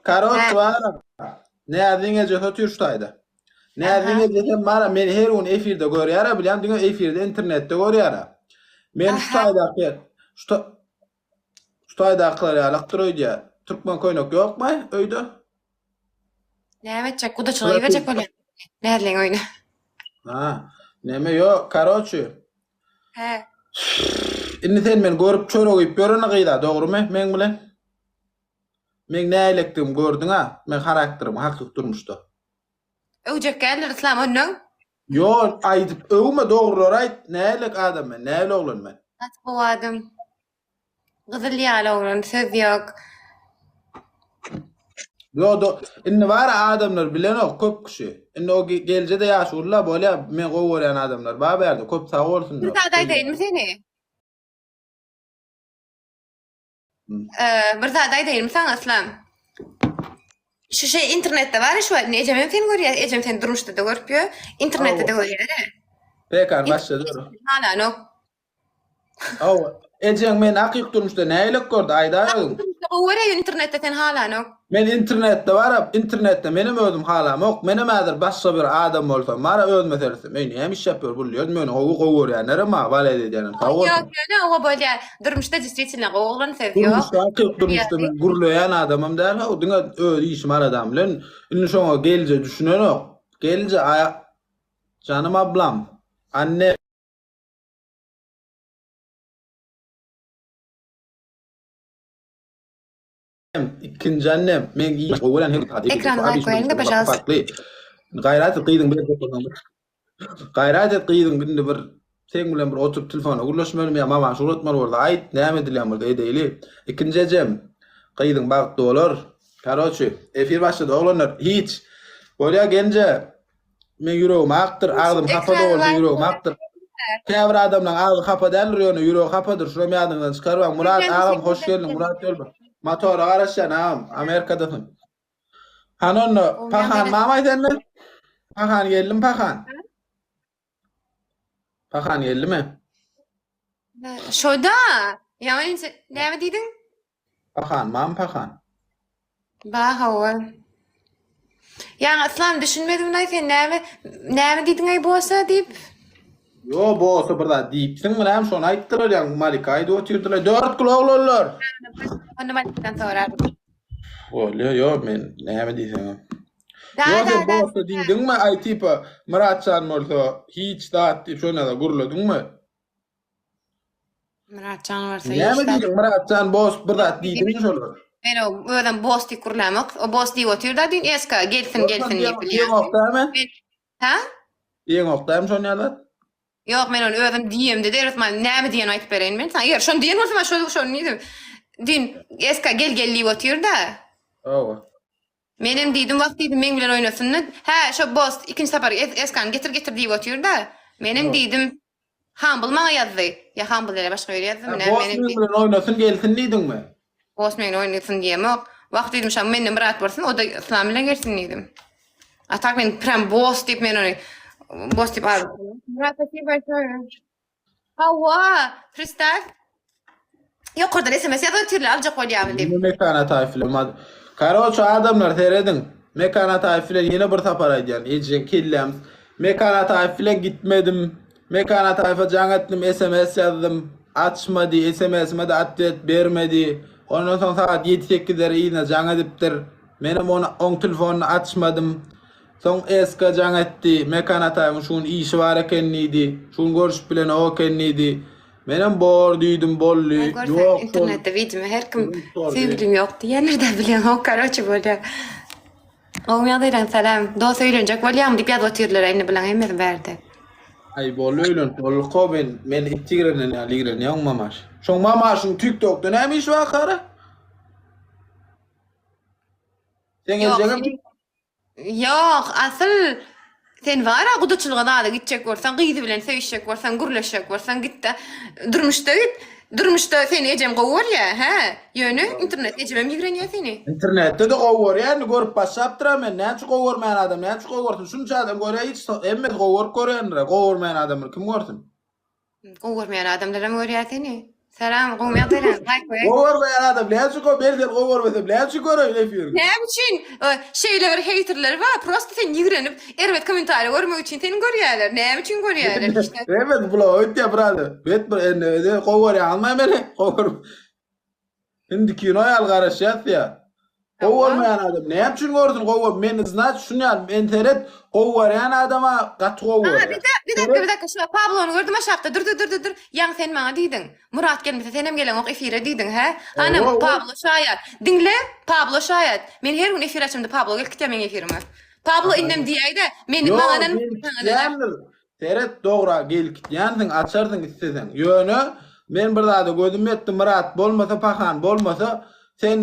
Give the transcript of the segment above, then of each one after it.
Karoç bara. Näziň ejesi otyr şu taýda. Näziň ejesem bara meni her gün efirde görýär-ä bilýän diňe efirde internetde görýär-ä. Men şu taýdaky şu şu taýdakylar ýalakdyr öýdýär. Türkmen köýnek ýokmy öýde? Näme etjek? Gudaçylyga iberjek bolýar. Näzliň öýüne. Ha, neme ýok, karoçi. Hä. Indi sen meni görüp çörek iýip ýörene gyza, dogrymy? Meň bilen? Meň nähilekdigimi gördüň-ä, meň harakterimi hakyky durmuşda. Öwjek däldir Yslam onnoň. Ýok, aýdyp öwme, dogrulary aýt, nähilek adam men, nähili oglan men? Gaty gowy adam. Gyzyl ýaly oglan, söz ýok. Ýok, do, indi bar adamlar bilenok köp kişi. Indi o gelje-de ýaşuly-la bolýa, men gowy görýän adamlar bar bärde, köp sag bolsunlar. Bir zat aýdaýynmy seni? Bir zat aýdaýynmy saňa Yslam? Şu şey internetde bar şu wagt ejem hem seni görýär, ejem seni durmuşda-da görüp ýör, internetde-de görýär. PK başlady. Halanok. Hawa, ejeň meni hakyky durmuşda nähilek gördi, aýdaý özüň. Durmuşda gowy görýär, internetde seni halanok. Men internetde barap, internetde menem özüm halamok, menem häzir başga bir adam bolsam, bara özüme seretsem, eý näme iş ýapýar bul diýerin, meni gowy gowy görýänlerem bar, walet edýänlerem, sag bolsun. Ýok, ýöne oňa bolýar. Durmuşda deswitelno gowy oglan söz ýok. Durmuşda hakyky durmuşda men gürleýän adamam däl, haw, diňe öz işim aladam bilen, indi şoňa gelje düşünenok. Gelje aýa janym ablam, anne. Ikinji annem, meň iş gowy görýän her Ekrany gaýyp goýalyň-da, pažalsta. Gaýrat et gyzyň bir Gaýrat et gyzyň indi bir seň bilen bir oturyp telefonda gürleşmelimi ýa mamaň şugratmaly bolsa aýt, näme edilýän bolsa edeýli. Ikinji ejem, gyzyň bagtly bolar. Karoçi, efir başlady oglanlar. Hiç. Bolýa genje. Men ýüregim akdyr, agzym hapa-da bolsa ýüregim akdyr. Käbir adamlaň agzy hapa däldir, ýöne ýüregi hapadyr. Şuram ýadyňyzdan çykarmaň. Murat agam hoş geldiň, Murat Ýolba. Motora garaşýan agam, Amerikadasyň. Hany onda, Pahan mamaý sende? Pahan geldimi Pahan? Pahan geldimi? Şoda, ýa näme diýdiň? Pahan, mam pahan. Ba hawa. Ýaňy Yslam düşünmedim-laý sen näme näme diýdiň-aý bosa diýip? Ýo bosa bir zat diýipsiňmi näme şony aýtdylar ýaňy Malika aýdyp otyrdylar. Dört gül oglanlar. Onda Malikadan soraryn. Bolýa ýo men näme diýseňem. Da Ýo da sen da. bosa diýdiňmi aý tipa Myratjan bolsa hiç zat diýip şonda gürlediňmi? Myratjan bolsa Näme diýdiň Myratjan boss bir zat diýdiňmi şolara? Men o özem boss diýip gürlämok. O boss diýip otyr-da düýn SK gelsin gelsin diýip bilýän. Diýeňok dämi? Ha? Diýeňok dämi şony ýaly zat? Ýok men ony özüm diýemde derwes man näme diýenimi aýdyp bereýin men saňa. Eger şony diýen bolsam şo şony diýdim. Düýn SK gel gel diýip otyr-da. Hawa. Menem diýdim wah diýdim meň bilen oýnasyn-da. Hä şo boss ikinji sapar SK-ny getir getir diýip otyr-da. Menem diýdim Humble maňa ýazdy. Ýa Humble däl, başga biri ýazdymy näme Boss meň bilen oýnasyn gelsin diýdiňmi? Boss meň bilen oýnasyn diýemok. Wah diýdim şa menden myrat bolsun, o-da Yslam bilen gelsin diýdim. A tak men prям boss diýip men ony boss diýip al. Murat spasibo большое. Hawa, pristaw. Ýokardan SMS ýazyp otyrlar aljak bolýarmy diýip. Ýene Mekan Ataýew bilen mad Karoçe adamlar serediň. Mekan Ataýew bilen ýene bir sapar aýdýan. Ejeň kelläm. Mekan Ataýew bilen gitmedim. Mekan Ataýewe jaň etdim, SMS ýazdym. Açmady, SMS-ime-de otwet bermedi. Ondan soň sagat ýedi-sekizlere yzyna jaň edipdir. Menem ony oň telefonyny açmadym. Soň SK jaň etdi. Mekan Ataýewiň şu gün işi bar eken diýdi. Şu gün görüşüp bilenok eken diýdi. Menem bor diýdim boldy. Ay görseň Ýok şol internetde widimo her kim sordy. söýgülim ýok diýenler-de bilenok karoçe bolýa. Gowy ýagdaýlaň salam. Dos öýlenjek bolýaňmy diýip ýazyp otyrlar indi bulaň hemmesi bärde. Aý boldy öýlenip bolduko men men it ýigrenen ýaly ýigrenýän mamaş. Şoň mamaşyň tiktokda näme işi bar kara? Seň Ýok ejeňem Ýok, asyl sen bar-a gudaçylyga zada gitjek bolsaň, gyzy bilen söýüşjek bolsaň, gürleşjek bolsaň git-de, durmuşda git. Durmuşda seni ejem gowy görýär, hä? Ýöne internetde ejemem ýigrenýär seni. Internetde-de gowy görýär, indi görüp başlapdyr-a meni. Näme üçin gowy görmeýän adam näme üçin gowy görsün? Şunça adam görýär, hiç hemmesi gowy görüp görýändir-ä. Gowy görmeýän adamlary kim görsün? Gowy görmeýän adamlaram görýär seni. Salam, gowy ýagdaýlar. Laýk goýaý. Gowy görmeýän adam näme üçin gowy? Men seni gowy görmesem näme üçin göreýin efiriňi? Näme üçin? Şeýle bir heýterler bar, prosta seni ýigrenip, erbet kommentariý görmek üçin seni görýärler. Näme üçin görýärler? Hiç zat. Evet, bula öýtýär brother. Bet bir indi gowy görýäňizmi meni? Gowy görme. Indi kino ýaly garaşýas ýa. Gowy görmeýän adam näme üçin görsün gowy gör men znaç şun ýaly men seret gowy görýän adama gaty gowy Aha, görýär. bir dakika, bir dakika, bir dakika. Şu Pablony gördüm aşakda. Dur, dur, dur, dur, dur. Ýaňy sen maňa diýdiň. Murat gelmese senem geleňok efire diýdiň, hä? Hany, Hawa, Pablo şaýat. Diňle, Pablo şaýat. Men her gün efir açamda Pablo gelip gitýär meň efirime. Pablo indem diýäýdä, meni Ýok, maňa näme, gelip saňa näme? gitýändir. Seret dogra gelip gitýänsiň, açarsyň isleseň. Ýöne men bir zada gözüm ýetdi, Myrat bolmasa, Pahan bolmasa, sen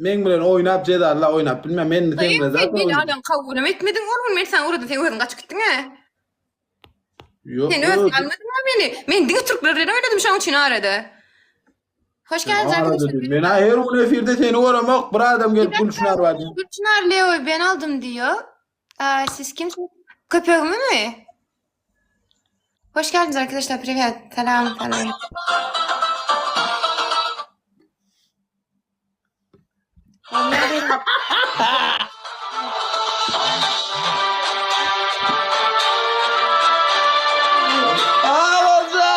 meň bilen oýnap jezalla oýnap bilmän, men indi seň Sen bilen sen zat meni oýnap. alan kabulem etmediň ol gün men saňa uradym sen özüň gaçyp gitdiň-ä. Ýok, Sen özüň almadyň-a meni. Men diňe türkler bilen oýnadym şoň üçin arada. Hoş geldiniz Arada arkadaşlar. diýdim. Men ha her gün efirde seni göremok, bir adam gelip Gülçynar bar diýip. Gülçınar Leo'yu ben aldım diyor. Aa, siz kimsiniz? Köpeğimi mi? Hoş geldiniz arkadaşlar. Privet. Selam selam. Onlar benim. Ağlaca!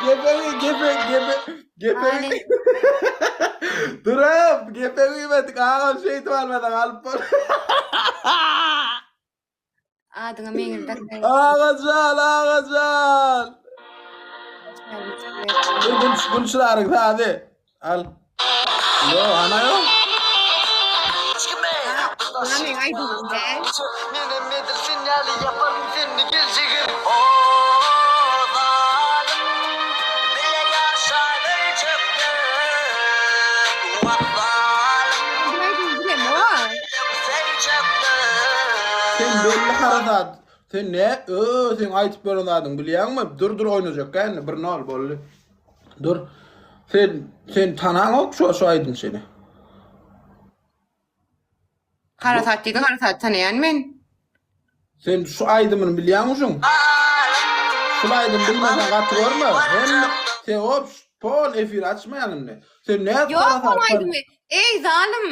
Gepe gepe gepe gepe. Ay. Duram gepe güýmedik agam şeýdip almasaň alyp bol. Adyňa meňil dakay. Agajan agajan. Dur gül gülçülaryň sazy. Al. Yo ana yo. Meň aýdymym däl. Menem edil sen ýaly ýaparyn seni geljegim. O zalym bile ýaşan öljekdik. Wah zalym Aýdym aýdym bilemok. Sen belli harasat. Sen ne? Ö, sen aýtyp beren zadyň bilýäňmi? Dur dur oýnajak indi bir nol boldy. Dur. Sen sen tanaňok şu şu aýdymçyny. Harasat diýdiň, harasat tanaýan men. Sen şu aýdymyny bilýäňmi şuň? Şul aýdymy bilmeseň gaty görme. Hemme sen hop pol efir açmaýan indi. Sen nädip Ýok ol harasat aýdymy. Eý zalym.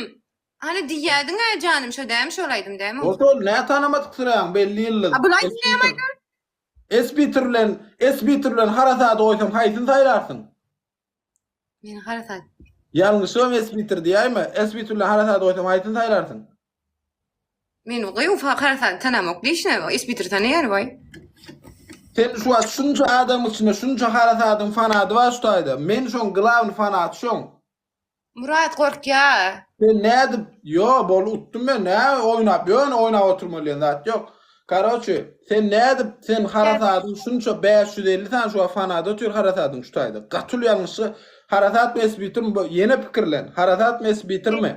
Hany diýýädiň-ä janym şo dämi şol aýdym dämi? Bolsa ol nä tanamadyk syraň belli ýyldyz. A bul aýdym näme aýdym? Esbitir bilen Esbitir bilen harasady goýsam haýsyny saýlarsyň? Men harasat. Ýalňyşybam Esbitir diýäýme. Esbitir bilen harasady goýsam haýsyny saýlarsyň? Men gyýw harasady tanamok diýişine Esbitir tanaýar waý. Sen şu wagt şunça adamyň içinde şunça harasadyň fanady bar şu taýda. Men şoň glawny fanaty şoň. Murat gorkýa. Sen nädip ýo bol utdum men nä oýnap ýöne oýnap oturmaly diýen zat ýok. Karoçi sen nädip sen harasadyň şunça 550 sany şu wagt fanady otyr harasadyň şu taýda. Gaty uly ýalňyşlyk harasatmy esbitirmi bu ýene pikirlen harasatmy esbitirmi.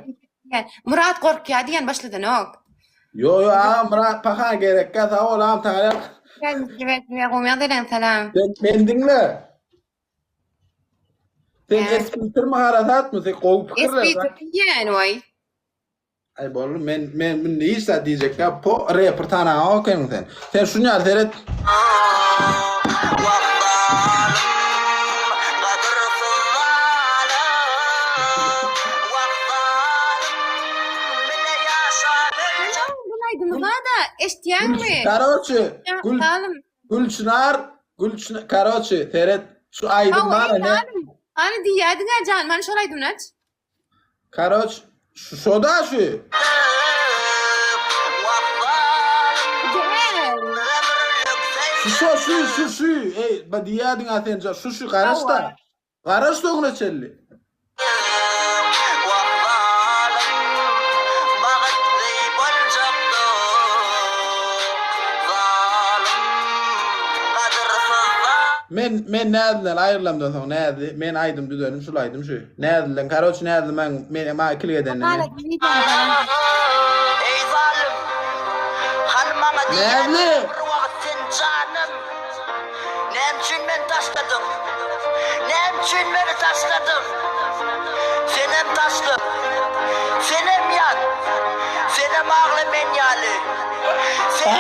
Murat gorkýa diýen başladanok. Ýo ýo agam Myrat paha gerekkä sag bol agam taňa Salam. Sen meni diňle. Sen esbitirmi harasatmy? Sen gowy pikirler. Esbitir diýen waý. Ay boldy men men indi hiç zat diýjek ýok. Po reper tanaňok ekeniň sen. Sen şuny ýaly seret. Bu aýdymy bar-da, eşitýäňmi? Karoçi, Gül Gülçynar, Gülçynar, karoçi, seret, şu aýdym bar ene. Hany diýýädiň-ä jan, hany şol aýdymyny aç. Karoç, şu şoda şu. Şu şo şu şu şu. Ey, ba diýýädiň-ä sen, şu şu garaş-da. Garaş soňuna çenli. Men men Näzliden aýrylamdan soň Näzli men aýdym düzenim şul aýdym şu. Näzliden karoç Näzli men men maňa ikilik edende men. Näzli! Näme üçin meni taşladyň? Näme üçin meni taşladyň? Senem taşla. Senem ýat. Senem agla men ýaly. Sen...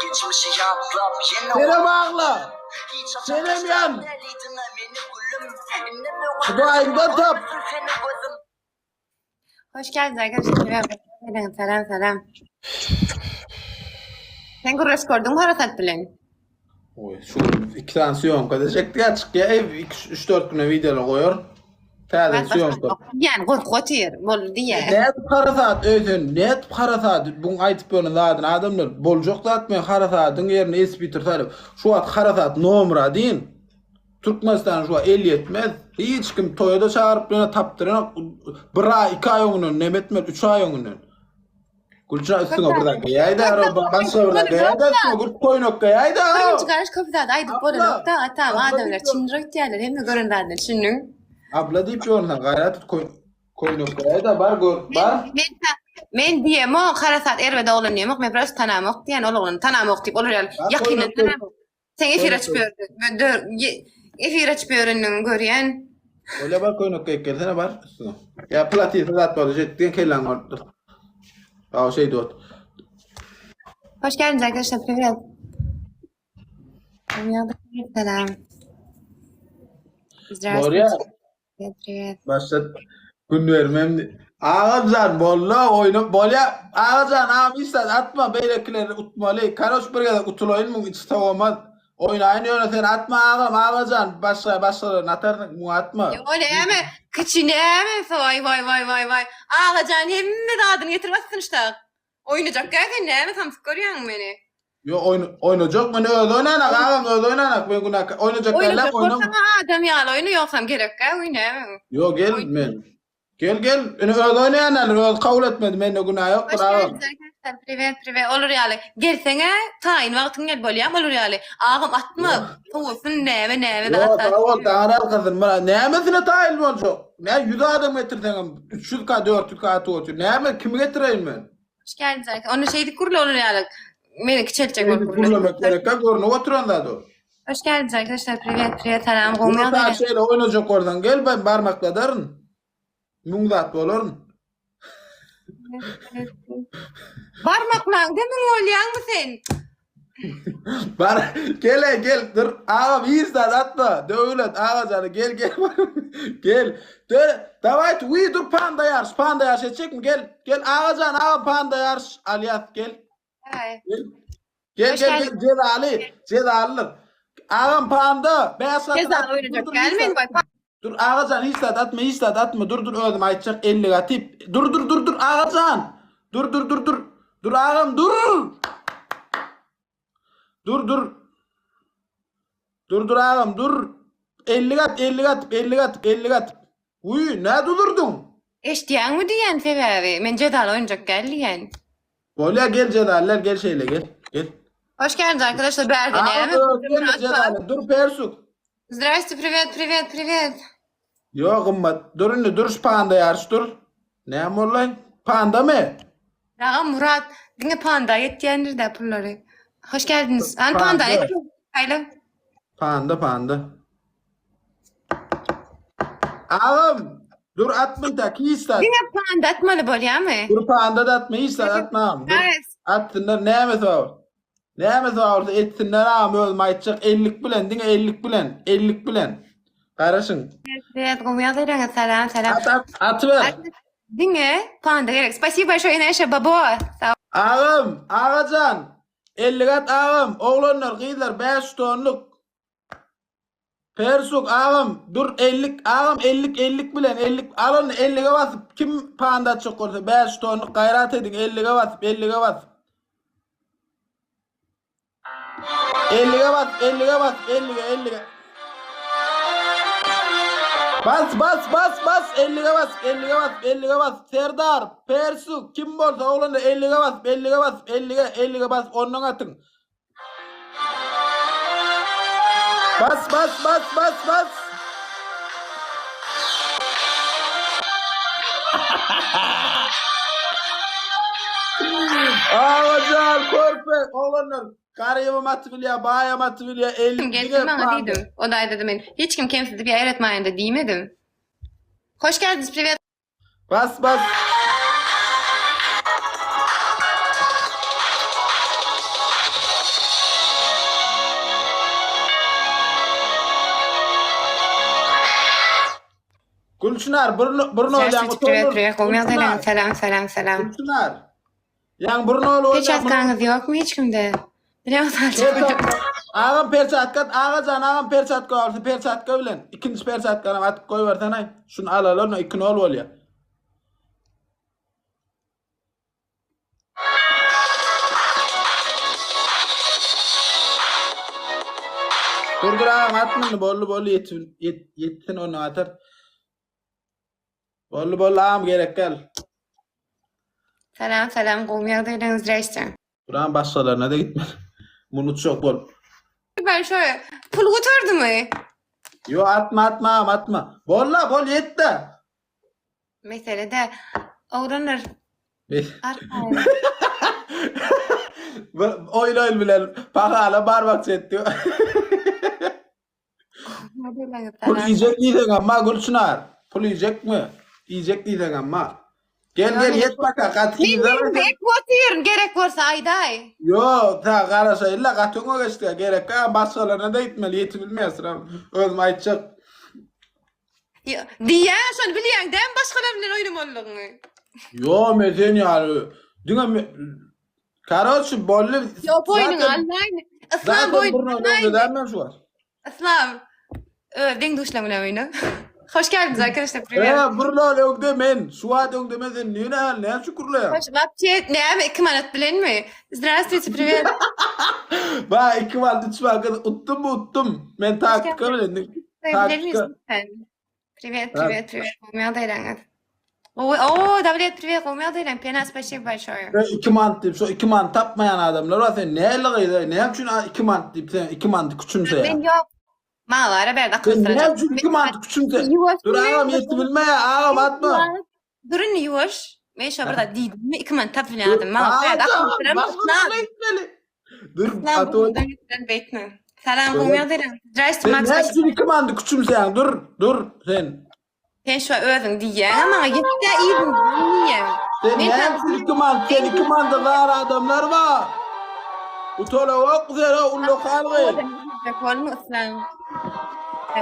Geçmişi ýatlap ýene Senem agla. Senem ýan. Hudaýyňdan tap. Hoş geldiniz arkadaşlar. Selam selam. Sen gürleş gördüň harasat bilen. Oý, şu gün iki sany syýomka da çekdik ya çykýa ev 3-4 güne wideolar goýar. Täze syýomka. Yani gorkup otyr. Boldy diýýär. Nädip harasat öý sen nädip harasat buň aýdyp ýören zadyny adamlar boljak zat men harasadyň ýerine esbitir saýlap şu wagt harasat nomer adin Türkmenistan şu wagt el ýetmez hiç kim toýa-da çagyryp bilenok tapdyranok bir aý iki aý öňünden neme etmeli üç aý öňünden Gülşah üstüňe bir zat geýäýdä başga bir zat geýäýdä üstüňe gurt koýnak geýäýdä Birinji garaş köp zat aýdyp bolanok-da atam adamlar çyndyr öýtýärler hemme gören zadyna düşündiň. Abla diýip ýörün sen gaýrat et koý koýnak geýäýdä bar gör bar. Men men diýemok harasat erbet oglan diýemok men prosta tanamok diýen ol oglany tanamok diýip olar ýaly ýakyndan tanamok. Sen efir açyp ýördün. Efir açyp ýörendigiňi görýän. Bolýa bar köýnek geýip gelsene bar üstüňe. Ýa platisa zat bar jetdiň kelläň bolupdyr. Aw şeýdip ot. Hoş geldiniz arkadaşlar. Privet. Selam. Bolýa. Privet, privet. Başda gün bermem. Agajan bolla oýna bolýa. Agajan agam hiç zat atma beýlekileri utmaly. Karoç bir gezek utulaýyn muň içi sowamaz. Oýnaýyn ýöne sen atma agam agajan başga başgalaryny atarsyň muňa atma. Ýo näme kiçi näme waý waý waý waý waý. Agajan hemme zadyny getirip atsyn şta. Oýnajak gä sen näme samsyk görýäň meni. Ýo oýna oýnajak men özi oýnanak agam özi oýnanak men günäkär oýnajak dälläp Oýnajak oýnam. bolsaň adam ýaly oýna ýogsam gerekgä oý näme. Ýo gel men Gel gel ine özi oýnaýan däldir özi kabul etmedi mende günä ýokdur Hoş agam. geldiniz arkadaşlar priwet priwet olar ýaly gelseňä taýyn wagtyň gel bolýamy olar ýaly agam atma sowasyn näme näme Ýo zat sag bol taňry ýalkasyn mura nämesine taýyn boljak nä 100 adam getirseňem 300 k 400 k atyp otyr näme kimi getireýin men. Hoş geldiniz arkadaşlar onda şeýdip gürle olar ýaly meni kiçeltjek bolup Şeýdip gürlemek gerekkä görnüp oturan zat ol. Hoş geldiniz arkadaşlar priwet priwet salam gowy Ýo ýagdaýlar. şeýle oýnajak bolsaň gel ben barmakladaryn. Müň zat bolaryn. Barmaklaňda müň bolýaňmy sen? Bar gel ey gel dur agam hiç zat atma Döwlet agajany gel gel gel Dö daway wi dur panda ýaryş panda ýaryş etjekmi gel gel agajan agam panda ýaryş alýas gel Daway. Gel gel Hoş gel geldin. gel cezaly cezalydyr agam panda 5 gat Cezaly oýnajak gel men baý. Dur agajan hiç zat atma hiç zat atma dur dur özüm aýtjak 50 atyp dur dur dur dur agajan dur dur dur dur dur agam dur dur dur dur dur agam dur 50 at 50 atyp 50 atyp 50 atyp Uý nä dudurdyň Eşitýäňmi diýýän sebäbi men jezaly oýnajak gel diýýän. Bolýa gel jezalylar gel şeýle gel gel Hoş geldiniz arkadaşlar bärde Agam näme özü geldi jezaly dur persuk Zdrasti privet privet privet. Ýok gymmat dur indi dur şu panda ýaryş dur näme bollaý pandamy Agam Murat diňe panda ýetýändir-dä pullary. Hoş geldiniz. Hani panda Panda. ýetýär. Saýla. Panda panda. Agam dur atma tak hiç zat. Diňe panda atmaly bolýarmy? Dur panda da atma hiç zat atma agam. Dur. Evet. Atsynlar näme sor. Näme sorsa etsinler agam özüm aýtjak ellik bilen diňe ellik bilen ellik bilen. Garaşyň. Evet, gowy ýagdaýlaryňyz. Salam, salam. At at atyber. Diňe panda gerek. Spasibo большое, Ineşe babo. Sag Agam, agajan, ellik at agam, oglanlar, gyzlar 5 tonluk. Persuk agam, dur ellik, agam ellik ellik bilen ellik al ony ellige basyp kim panda atjak bolsa 5 tonluk gaýrat ediň ellige basyp ellige basyp. Ellige bas, ellige bas, ellige, ellige. Bas, bas, bas, bas, ellige bas, ellige bas, ellige bas. Serdar, Persu, kim bolsa oglanlar ellige bas, ellige bas, ellige, ellige bas, ondan atyň. Bas, bas, bas, bas, bas. Agajan körpe oglanlar garybam aty bilýär, baýam aty bilýär, Kim gelsin maňa diýdim. O da aýdady men hiç kim kemsidip ýa eretmäýin-de diýmedim. Hoş geldiniz privet. Bas bas. Gülçynar bir bir nol ýaňy Здравствуйте, привет, привет. Gowy ýagdaýlaryňyz? Salam, salam, salam. Gülçynar. Ýaňy bir nol bolýar. Peçatkaňyz ýokmy hiç kimde? Bilýän saljak. Agam perçatka at, agajan agam perçatka bolsa perçatka bilen ikinji perçatkany atyp goýbersene. Şuny alalar, 2 nol bolýar. Dur dur agam atma indi boldy boldy ýetsin ýetsin onda atar. Boldy boldy agam gerek däl. Salam salam gowy ýagdaýlaryňyz zdrasте. Duran başgalaryna da gitme. Muny uçjak bolup. Ben şöyle pul gutardymy? Yo atma atma agam atma. Bolla bol ýetdi. Mesele de oglanlar arkaýyn. Oýun oýun bilen pahala barmak çetdi. Pul iýjek diýseň amma Gülçynar. Pul iýjekmi? Iýjek diýseň amma. Gel gel ýet baka gaty Men men bek otyryn gerek bolsa aýdaý. Ýo, ta garaşaýynla gaty öňe geçdi. Gerek başgalaryna da gitmeli ýetip bilmeýär. Özüm aýtjak. Diýýän şony bilýäň dämi başgalar bilen oýnamalydygyňy. Ýo men sen ýaly diňe men Karoçi bolly. Ýo boýnuňy almaýyn. Yslam boýnuňy almaýyn. Şu wagt. Yslam öz deň duşlaň bilen oýna. Hoş geldiniz arkadaşlar. Privet. Eee bir lol öňde men. Şu wagt öňde men sen niye näme näme şükürleýäň? Hoş wapçe näme 2 manat bilenmi? Здравствуйте, привет. Ba 2 manat 3 manat utdum utdum. Men taktika bilen. Taktika. Привет, привет, привет. Gowy ýagdaýlaryňyz? Gowy. Oo, Dawlet, привет. Gowy ýagdaýlaryň? Pena, спасибо большое. Sen 2 manat diýip, şo 2 manat tapmaýan adamlar bar. Sen näli gyz, näme üçin 2 manat diýip, sen 2 manat küçümseýäň? Men ýok. Maňa bara berdi akyl Sen näme üçin 2 manat küçümse? Dur agam ýetdi bilmeýä, agam atma. Dur indi ýuwaş. Men şo bir zat diýdimmi? 2 manat tapyp bilýän adam. Maňa berdi akyl Dur, ato. Beýtme. Salam, gowy ýagdaýlaryň? Zdrasty, Sen näme üçin 2 manat küçümseýäň? Dur, dur sen. Sen şu özüň diýýäň, maňa ýetde yzyňdan diýýäň. Sen näme üçin 2 manat? Sen 2 manada zar adamlar bar. Utalawak sen ullakan gyz. Bolmy yslam?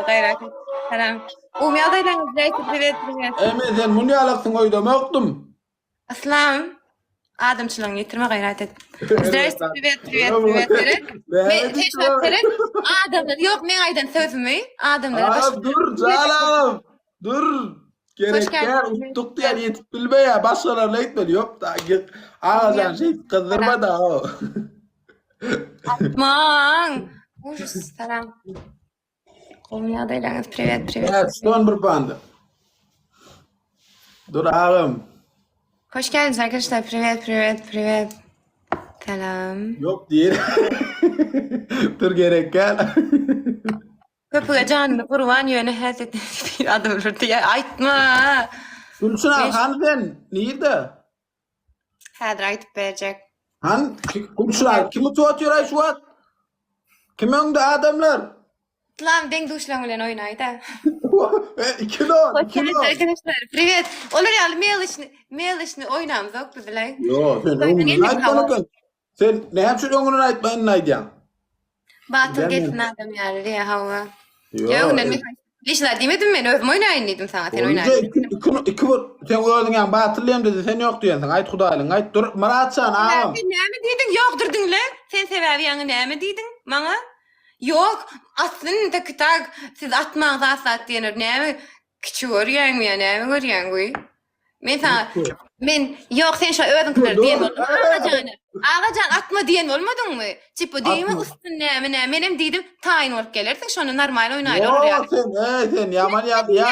Gaýrat. Salam. Gowy ýagdaýlaryňyz? Zdrasty, priwet, priwet. Ey men sen muny ýalaksyň oýdamokdym. Yslam. Adamçylygyňy ýitirme gaýrat et. Zdrasty, priwet, priwet, priwet. Seret. Men seret. Adamlar ýok, men aýdan sözümi adamlara başga. Dur, janam. Dur. Gerek däl, utduk diýen ýetip bilmeýär. Başgalaryna aýtmaly. Ýok, da Agajan şeýdip gyzdyrma da. Atmaň. Ужас, salam. Gowy ýagdaýlaryňyz, priwet, priwet. Evet, son bir panda. Dur agam. Hoş geldiniz arkadaşlar. Privet, privet, privet. Salam. Ýok diýer. Dur gerek gel. Köpüge janyny gurban ýöne häsiýet adamlar diýýär. Aýtma. Gülçin aga hany sen nirde? Häzir aýdyp berjek. Han Gülçin aga kim utup otyr aý şu wagt? Kim öňde adamlar? Islam deň duşlaň bilen oýnaýda. 2 nol, Hoş 2 geldiniz nol. arkadaşlar. Privet. Olar ýaly meliçni, meliçni oýnamzok biz bilen. Ýok, sen öňünden aýtmaly eken. Sen näme üçin öňünden aýtman indi aýdýaň? Batyl Bilýän gelsin men. adam ýaly diýýär hawa. Ýok. Ýok, öňünden men Lişna diýmedim men özüm oýnaýyn diýdim saňa sen Oýunja oýnaýyn. iki, iki, iki bir, sen özüň ýaň batyl diýen dedi, sen ýok diýensiň. Aýt Hudaýlyň, aýt. Dur, Myratjan agam. Sen näme diýdiň? Ýok, dur diňle. Sen sebäbi ýaňy näme diýdiň maňa? Ýok, aslynda kitak siz atmaň zat zat diýenler näme kiçi görýäňmi ýa näme görýäň guý? Men saňa men ýok sen şo özüňkiler diýen bolduň Agajana. Agajan atma diýen bolmadyňmy? Tipa diýme üstün näme näme menem diýdim taýyn bolup gelersiň şonda normal oýnaýly olar Ýok sen eý sen ýaman ýa ýa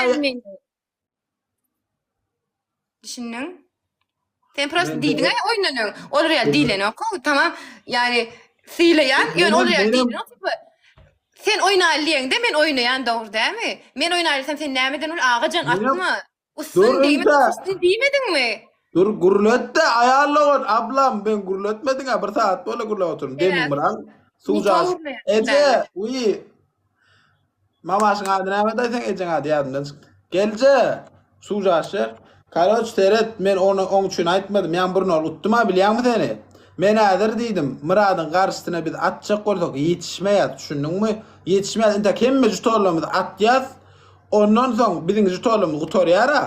Düşündiň? Sen prosta diýdiň-ä oýundan öň. Olar ýaly diýlenok-ow, tamam. Ýani sylaýan, ýöne olar ýaly diýlenok. Tipa sen oýnaýly diýeňde men oýnaýan dogry dälmi? Men oýnaýly diýsem sen nämeden ol Agajan atma. Ussun diýmediň, ussun diýmediňmi? Dur gürletde aýal dogan ablam men gürletmediň-ä bir sagat boldy gürläp otyryn demim biran suwja eje uý mamaşyň ady näme daý seň ejeň ady ýadymdan çykdy gelje suwja şer karoç seret men ony oň üçin aýtmadym ýa bir nol utdum-a bilýäňmi seni men häzir diýdim Myradyň garşysyna biz atjak bolsak ýetişmeýäs düşündiňmi ýetişmeýäs intäk hemme žutonlarymyzy atýas. Ondan soň biziň žetonymyz gutarýar-a.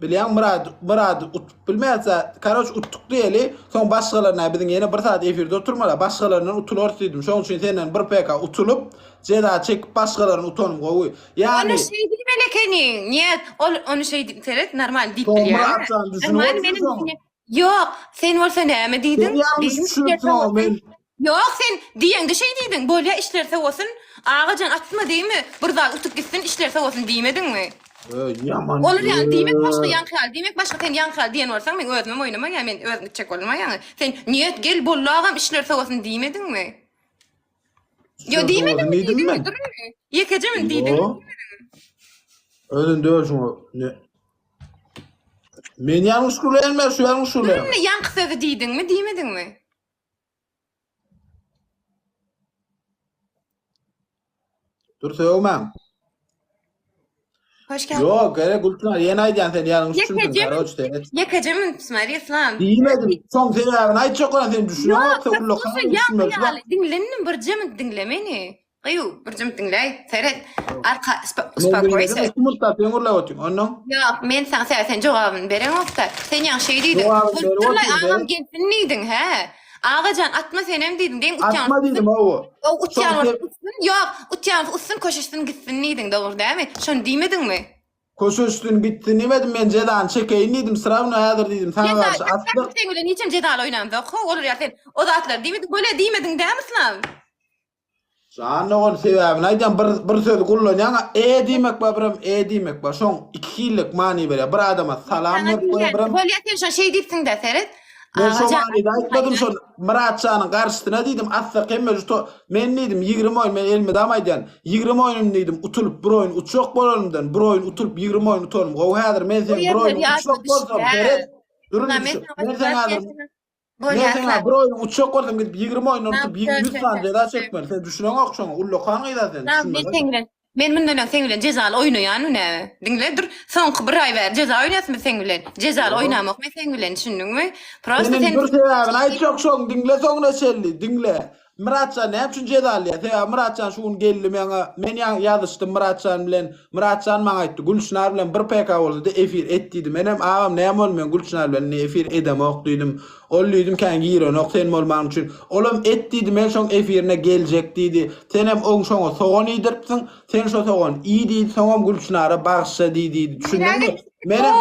Bilýäň Myrady Myrady utup bilmänse, karoç utduk diýeli, soň başgalaryna biziň ýene bir saat efirde oturmaly, başgalaryndan utularys diýdim. Şoň üçin senden bir PK utulyp, jeza çekip başgalaryny utanym gowy. Ýagny Ony şeý diýmeli ekeniň. Niýet, ol ony şeý diýip seret, normal diýip Soň bilýär. Myratjan düşünip Normal oturşy meniň soň. düşünýän. Ýok, sen bolsa näme diýdiň? Sen ýalňyş Diýdiň, düşünipsiň oňa men. Ýok, sen diýeňde şeý diýdiň. Bolýa işler sowasyn. Agajan atma diýme. Bir zat utup gitsin, işler sowasyn diýmediňmi? Öý, ýaman. Olar ýaly diýmek başga, ýaňky ýaly diýmek başga. Sen ýaňky ýaly diýen bolsaň, men özümem oýnamaýan, men özüm gitjek bolmaýan. Sen niýet gel boldy agam işler sowasyn diýmediňmi? Ýo Işler diýmediňmi? sowasyn diýdim Diýdiňmi? men. Dur indi. Ýekeje min diýdiňmi? Ýo. Özün döl şuňa. Ne? Men ýalňyş gürleýän men şu ýalňyş Dur gürleýän. indi ýaňky sözi diýdiňmi, diýmediňmi? Dur sögmäň. Hoş geldin. Ýok, gerek Gülçynar ýene aýdýan sen ýalňyş düşündiň Ýekeje karoç seret. Ýekeje min smari islam. Diýmedim. Soň sebäbini aýtjak bolan sen düşüneňok, sen ullakan Ýaňky düşünmeli. ýaly diňlendim birje min diňle meni. Gyýw, birje min diňläý. Seret. Arka Men uspokoi diňledim, iki minutda sen gürläp otyň. Onnoň Ýok, men saňa sebäbi sen jogabyny bereňokda. Sen ýaňy şeý diýdiň. Jogabyny berip Bolupdyrlaý, otyryn, agam beren. gelsin diýdiň, hä? Agajan atma senem diýdiň. Deň utýan. Atma diýdim, hawa. O utýan Soň bolsa sen- utsun, ýok, utýan bolsa utsun, köşeşsin gitsin diýdiň, dogry dälmi? Şony diýmediňmi? Köşeşsin gitsin diýmedim, men jezany çekeýin diýdim, srawno häzir diýdim, saňa Jeza, garşy atdyk. Seň bilen hiçem jezaly oýnamzok, how, olar ýaly sen o zatlary diýmediň, bolýa diýmediň dämi Yslam? Jan dogan sebäbini aýdýan bir bir sözi kullanýaň e diýmek bar birem e diýmek bar şoň iki hillik many berýär bir adama salam Saňa berip bolýar diýýän, birem bolýa sen şo şeý diýipsiň-dä seret. Men şo Agajan manyda aýtmadym şol Myratjanyň garşysyna diýdim atsak hemme şu to men diýdim 20 oýun men elmydama aýdýan 20 oýnum diýdim utulyp bir oýun utjak bolanymdan bir oýun utulyp 20 oýun utanym gowy häzir men Bu seň bir ýerler oýnuňy ýadyma utjak bolsam düşýär. seret durun Men şu saňa men seň häzir Men Bolýar. saňa bir oýun uçjak bolsam gidip 20 oýundan Tamam, utup 100 söz, sany söz, jeza söz. çekmeli. Sen düşüneňok şoňa. Ullakan gyz-a sen. Tamam, men Düşünmeli. seň bilen men mundan öň seň bilen jezaly oýnaýanmy näme? Diňle dur, soňky bir aý bäri jeza oýnaýasmy seň bilen? Jezaly Ýok. oýnamok men seň bilen, düşündiňmi? Prosta Senin sen bir sebäbini aýtjak şoň diňle soňuna çenli diňle. Myratjan näme üçin jeza alýar? Sebäbi Myratjan şu gün geldi maňa men ýa ýazyşdym Myratjan bilen. Myratjan maňa aýtdy Gülçynar bilen bir PK bolsady efir et diýdi. Menem agam näme boldy men Gülçynar bilen indi efir edemok diýdim. Ol diýdim kän girenok sen bolmaň üçin. Olam et diýdi men şoň efirine geljek diýdi. Senem oň şoňa sogan iýdiripsiň. Sen şo sogany iý diýdi soňam Gülçynara bagyşla diý diýdi. Düşündiňmi? Menem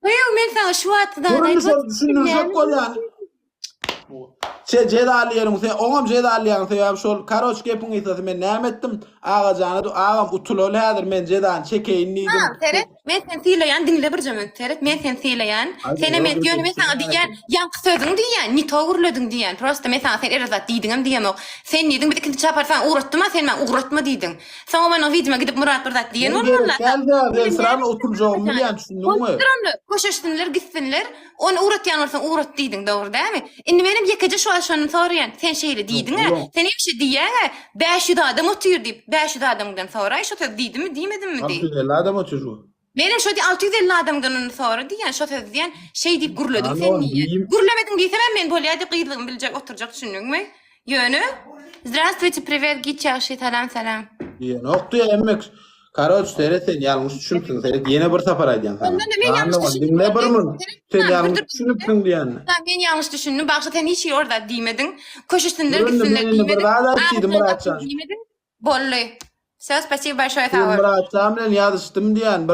Gyýw men saňa şu wagtky zady Göründi aýtmak şol düşündirjek bolýan. Çe jezaly ýeriň sen oňam jezaly ýeriň sebäbi şol karoç gepiň gysgasy men näme etdim Agajana du agam utulaly häzir men jezany çekeýin diýdim. Ha, seret, men seni sylaýan, diňle birje minut, seret, men seni sylaýan. Sene men ýöne men saňa diýýän, ýaňky sözüň diýýän, ne to gürlediň diýýän. Prosta men saňa sen erer zat diýdiňem diýemok. Sen diýdiň, biz ikinji çapar saňa ugratdym-a, sen maňa ugratma diýdiň. Soňa men o wideoma gidip Murat bir zat diýen Men bolmaly. gerek däl däl, men srany oturjagymy bilýän, düşündiňmi? Bolupdyr onda, köşeşsinler, gitsinler. Ony ugratýan bolsaň ugrat diýdiň, dogry dälmi? Indi menem ýekeje şu wagt şony soraýan. Sen şeýle diýdiň-ä, sen hemişe diýýäň-ä, 500 adam otyr diýip, 500 adamdan soraý şo sözi diýdimmi, diýmedimmi diý. 650 adam otyr şu. Menem şo diý 650 adamdan ony sora diýýän, şo sözi diýýän, şeý diýip gürlediň sen Aman, diýýän. diýim. Gürlemediň diýsemem men bolýa diýip gyzlygymy biljek oturjak düşündiňmi? Ýöne Zdravstvuyte, privet, giç ýagşy, salam, salam. Diýenok diýe emmek. Karoç seret sen ýalňyş düşünipsiň seret ýene bir sapar aýdýan saňa. Onda-da men ýalňyş Anlaman, düşündim. Diňle bir mun. Sen Tamam, ýalňyş dur, dur. düşünipsiň diýen. Tamam, men ýalňyş düşündim. Bagşy sen hiç ýerde zat diýmediň. Köşeşsinler Dur indi gitsinler men indi bir diýmediň. zat aýt diýdim Agzyndan Myratjan. diýmediň. Boldy. Всё, спасибо большое, sag Sen bol. Myratjan bilen ýazyşdym diýen bir.